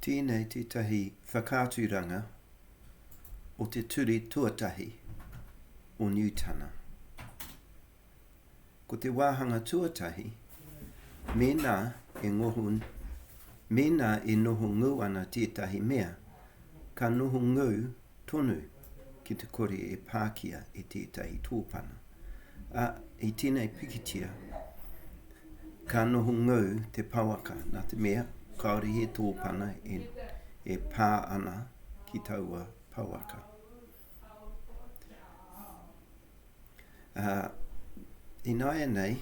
Tēnei tētahi whakaaturanga o te ture tuatahi o Niutana. Ko te wāhanga tuatahi, mēnā e ngoho, mēnā e noho ngū ana tētahi mea, ka noho ngū tonu ki te kore e pākia e tētahi tōpana. Ā, i tēnei pikitia, ka noho ngū te pouaka nā te mea kāore he tōpana e, e pā ana ki taua pouaka. Ā, ināianei,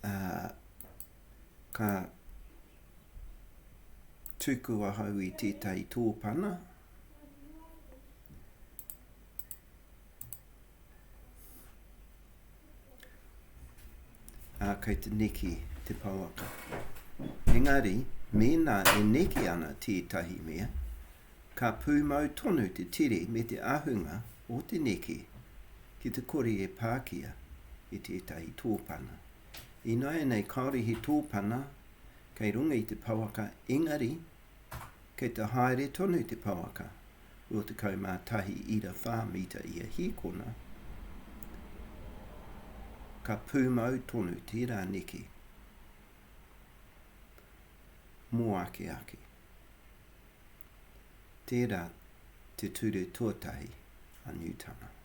ā, ka tuku ahau i tētahi tōpana. Ā, kei te neke te pouaka. Engari, mēnā e neke ana tētahi mea, Ka pūmau tonu te tere me te ahunga o te neke ki te kore e pākia e tētahi tōpana. Ināianei kāore he tōpana kei runga i te pouaka engari kei te haere tonu te pouaka 21.4 mita ia hīkona, ka pūmau tonu tērā neke mō ake ake. Tērā te ture tuatahi a Niutana.